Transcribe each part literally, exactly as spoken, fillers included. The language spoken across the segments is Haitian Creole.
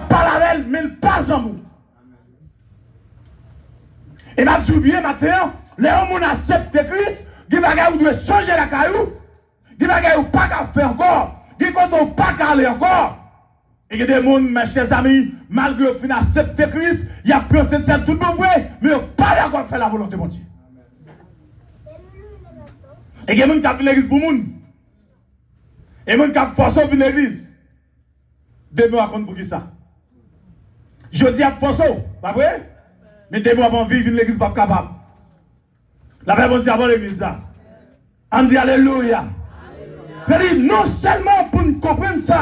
pale avè l, men l pa zanmi w. E m ap di w byen maten an, lè yon moun aksepte Kris, gen bagay ou dwe chanje lakay ou, gen bagay ou pa ka fè ankò, gen kote ou pa ka ale ankò. E gen de moun, mes chers amis, malgre yo fin aksepte Kris, y ap panse se tout bon vre, men yo pa dakò ap fè lavolonte Bondye. E gen moun k ap vin legliz pou moun. E moun k ap fòse w vin legliz. Demen w ap konn poukisa. Jodi y ap fòse w, pa vre? Men demen w ap anvi vin legliz, w p ap kapab. Lapè Bondye avè w legliz la. Ann di alelouya. Sa di, non sèlman pou n konprann sa,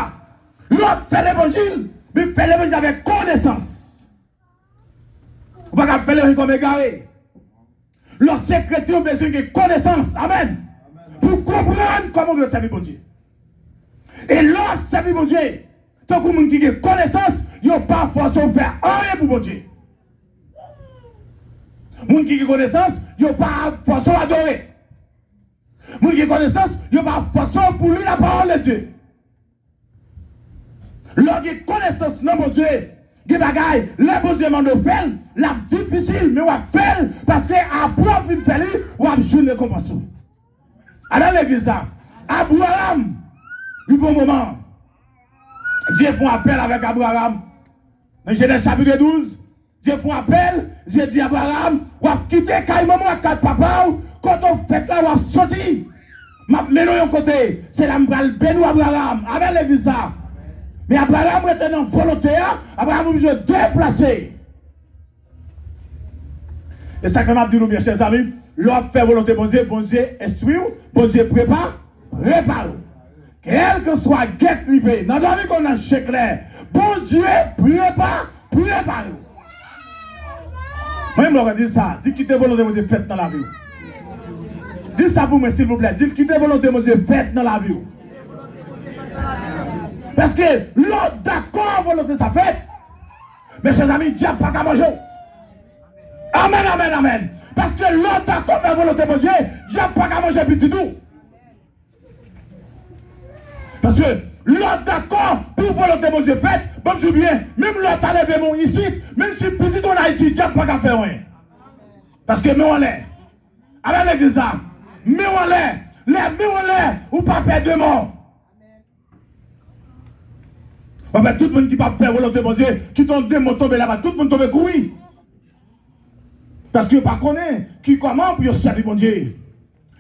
lè w ap fè levanjil, men fè levanjil avèk konesans. Ou pa ka fè levanjil kòm egare. Lè w se kretyen, ou bezwen gen konesans. Amèn. Pou w konprann kòman w dwe sèvi Bondye. E lè w ap sèvi Bondye, tankou moun ki gen konesans, yo pa fòse w fè anyen pou Bondye. Moun ki gen konesans, yo pa fòse w adore. Moun ki gen konesans, yo pa fòse w pou li lapawòl de Dye. Lè w gen konesans nan Bondye, gen bagay, lè Bondye mande w fè l, l ap difisil, men w ap fè l, paske apre w fin fè li, w ap jwenn rekonpans ou. Adan legliz la, Abraram, li pran moman. Dye fè yon apèl avèk Abraram. Nan Jenèz chapit douz, Dye fè yon apèl, Dye di Abraram, w ap kite kay manman w ak kay papa w, kote w fèt la, w ap soti. M ap mennen w yon kote, se la m pral beni w, Abraram. Amen, legliz la. Men Abraram rete nan volonte a, Abraram oblije deplase. E sa k fè m ap di nou, mes chers amis, lè w ap fè volonte Bondye, Bondye enstwi w, Bondye prepa, prepare w. Kèlkeswa gè k rive, nan dòmi kon nan je klè, Bondye prepa, prepare w. Mwen menm lè w di sa, di kite volonte Bondye fèt nan lavi w. Di sa pou mwen silvouplè, di kite volonte Bondye fèt nan lavi w. Paske lè w dakò volonte sa fèt, mes chers amis, dyab pa ka manje w. Amèn, amèn, amèn. Paske lè w dakò fè volonte Bondye, dyab pa ka manje pitit ou. Paske lè w dakò pou volonte Bondye fèt, ban m di w byen, menm lè w ta leve men w isit, menm si pitit ou ann Ayiti, dyab pa ka fè w anyen. Paske men w anlè. Amèn, legliz la. Men w anlè. Lè men w anlè, ou pa pè de mò. W ap wè tout moun ki p ap fè volonte Bondye, kite yon demon tonbe laba, tout moun tonbe kouri. Paske yo pa konnen ki kòman pou yo sèvi Bondye.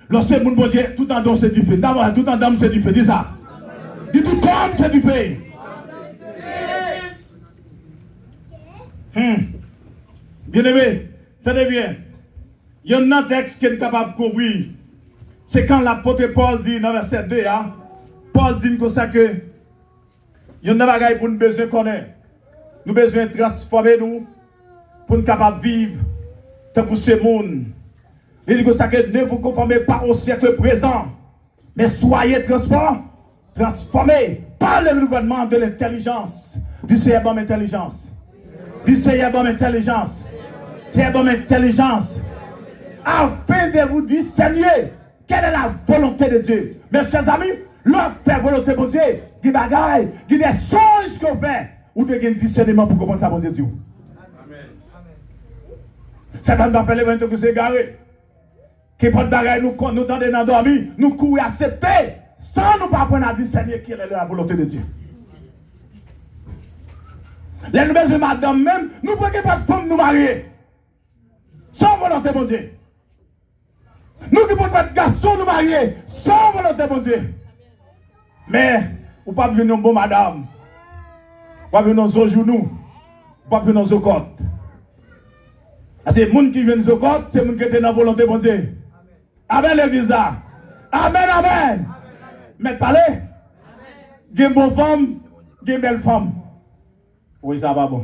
Lè w se moun Bondye, tout anndan w se dife. Dabò, tout anndan m se dife, di sa. Di tout kò m se dife. Hmm. Byeneme, tande byen. Yonn nan tèks ke n kapab kouvri, se kan lapot Pòl di nan vèsè de a, Pòl di n konsa ke yonn nan bagay pou n bezwen konnen, nou bezwen transfòme nou pou n kapab viv tankou se moun. Li di konsa ke ne vous conformez pas au siècle présent, mais soyez transformés, transformés par le renouvellement de l'intelligence. Di, Seyè, ban m entèlijans. Di, Seyè, ban m entèlijans. Seyè, ban m entèlijans. Afin de vous discerner quelle est la volonté de Dieu. Mes chers amis, lè w ap fè volonte Bondye, gen bagay, gen de chòz ke w fè, ou te gen disèneman pou konprann sa Bondye di w. Satan pa fè levanjil tankou se egare. Kenpòt bagay nou konn, nou tande nan dòmi, nou kouri aksepte, san nou pa aprann a disène quelle est la volonté de Dieu. Lè nou bezwen madanm menm, nou pran kenpòt fanm nou marye. San volonte Bondye. Nou ki pran kenpòt gason nou marye, san volonte Bondye. Men, ou p ap jwenn yon bon madanm. W ap jwenn yon zo jounou. W ap jwenn yon zo kòt. Paske moun ki jwenn zo kòt, se moun ki te nan volonte Bondye. Amèn, legliz la. Amèn, amèn. Mèt pale. Gen bon fanm, gen bèl fanm. Wi, sa pa bon.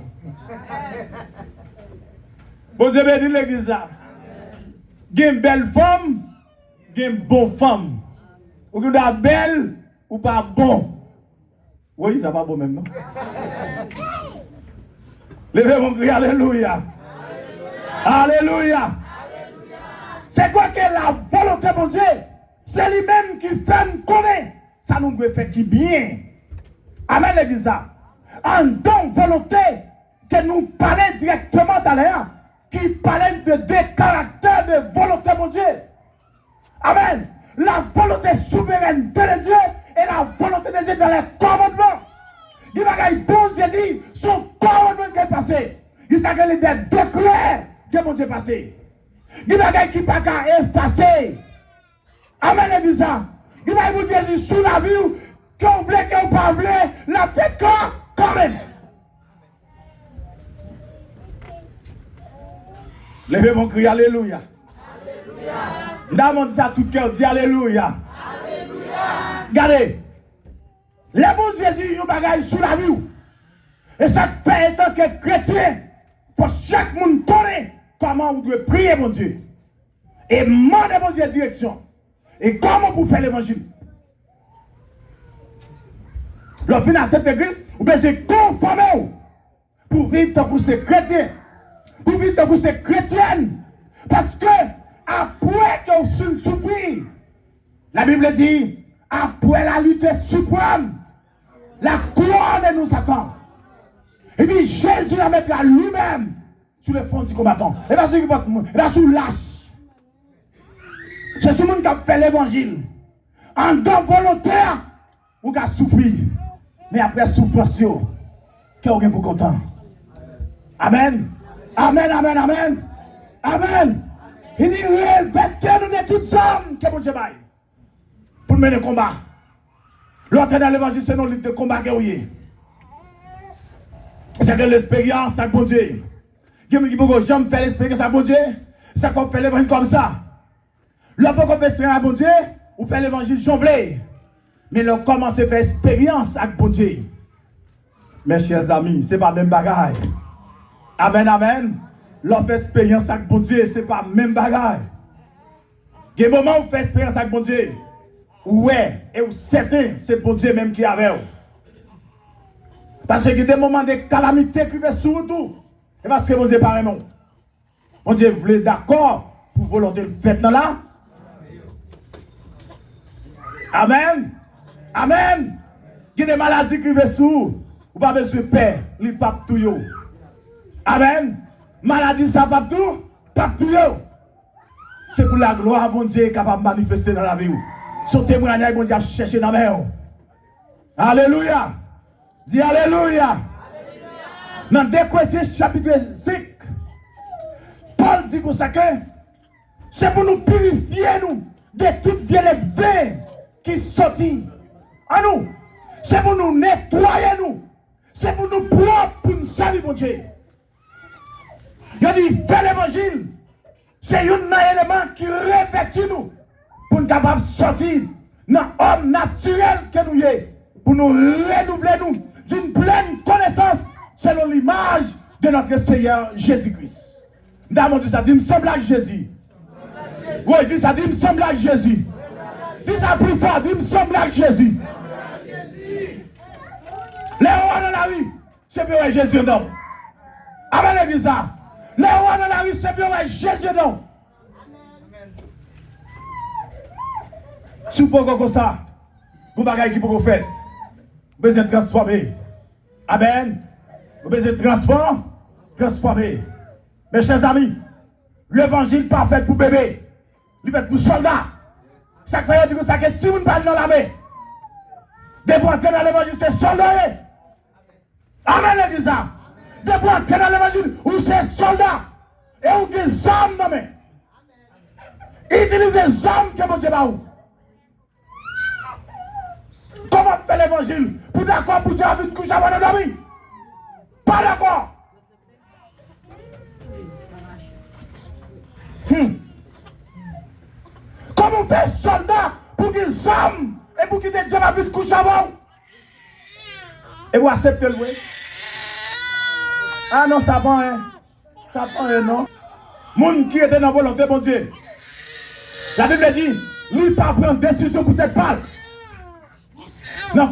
Bondye beni legliz la. Gen bèl fanm, gen bon fanm. Ou gen dwa bèl, ou pa bon. Wi, sa pa bon menm, non. Leve men w, kri alelouya. Alelouya. Se kwa ke la volonte Bondye, se li menm ki fè n konnen sa nou dwe fè ki byen. Amèn, legliz la. anndan yon volonte ke nou pale dirèkteman talè a, ki pale de de karaktè de volonte Bondye. Amen. La volonté souveraine de Dieu et la volonté de Dieu dans les commandements. Gen bagay Bondye di, se yon kòmandman ke l pase. Gen sa ke li de dekrè ke Bondye pase. Gen bagay ki pa ka efase. Amen, legliz la. Gen bagay Bondye di sou lavi w, ke w vle, ke w pa vle, l ap fèt kan, kanmenm. Leve bon kri, alelouya. M ta di sa tout kè w di alelouya. Gade, lè Bondye di yon bagay sou lavi w, e sa k fè, antanke kretyen, fò chak moun konnen kòman ou dwe priye Bondye e mande Bondye direksyon e kòman pou fè levanjil. Lè w fin aksepte Kris, ou bezwen konfòme w pou viv tankou se kretyen, pou viv tankou se kretyèn. Paske apre ke w fin soufri, Labib di, après la lutte suprême, la couronne nous attend. Epi Jésus la mettra lui-même sur le front du combattant. E pa sou nenpòt moun, e pa sou lach. Se sou moun k ap fè levanjil. Anndan volonte a, ou ka soufri. Men apre soufrans yo, kè w gen pou kontan. Amèn. Amèn, amèn, amèn. Amèn. Li di, revèt kè nou de tout zam ke Bondye bay. Pou n mennen konba. Lè w antre nan levanjil, se nan lit de konba ke w ye. Se de lesperyans ak Bondye. Gen moun ki poko janm fè lesperyans ak Bondye. Sa k fè w fè levanjil kòmsa. Lè w poko fè eksperyans ak Bondye, ou fè levanjil jan w vle. Men lè w kòmanse fè eksperyans ak Bondye, mes chers amis, se pa menm bagay. Amèn, amèn. Lè w fè eksperyans ak Bondye, se pa menm bagay. Gen moman ou fè eksperyans ak Bondye, ou wè, e ou sèten se Bondye menm ki avè w. Paske gen de moman de kalamite ki rive sou ou tou. E paske Bondye pa renmen w. Bondye vle dakò pou volonte l fèt nan la. Amèn. Amèn. Gen de maladi k rive sou ou. Ou pa bezwen pè, li p ap touye w. Amèn. Maladi sa p ap tou, p ap touye w. Se pou laglwa Bondye kapab manifeste nan lavi w. Se yon temwayaj Bondye ap chèche nan men w. Alelouya. Di alelouya. Nan de Korentyen chapit senk, Pòl di konsa ke se pou nou pirifye nou de tout vye levyen ki soti an nou. Se pou nou netwaye nou. Se pou nou pwòp pou n sèvi Bondye. Yo di fè levanjil se youn nan eleman ki revèti nou pou n kapab sòti nan òm natirèl ke nou ye, pou nou renouvle nou d'une pleine connaissance selon l'image de notre Seigneur Jésus-Christ. M ta di sa, di m sanble ak Jezi. Woy, di sa, di m sanble ak Jezi. Di sa pli fò, di m sanble ak Jezi. Lè w nan lari, se pou yo wè Jezi anndan w. Amèn, legliz la. Lè w nan lari, se pou yo wè Jezi anndan w. Si w poko konsa, gon bagay ki poko fèt. Ou bezwen transfòme. Amèn. Ou bezwen transfò-, transfòme. Mes chers amis, levanjil pa fèt pou bebe. Li fèt pou sòlda. Sa k fè yo di konsa ke timoun pa al nan lame. Depi w antre nan levanjil, se sòlda w ye. Amèn, legliz la. Depi w antre nan levanjil, ou se sòlda. E ou gen zam nan men. Itilize zam ke Bondye ba ou. Kòman fè levanjil pou dakò pou Dye vin kouche avè w nan dòmi? Pa dakò. Hmm. Kòman w fè sòlda pou gen zam e pou kite djab la vin kouche avè w? E pou aksepte l vre? A non, sa pa anyen. Sa pa anyen, non. Moun ki rete nan volonte Bondye, Labib di, li pa pran desizyon pou tèt pa l. Nan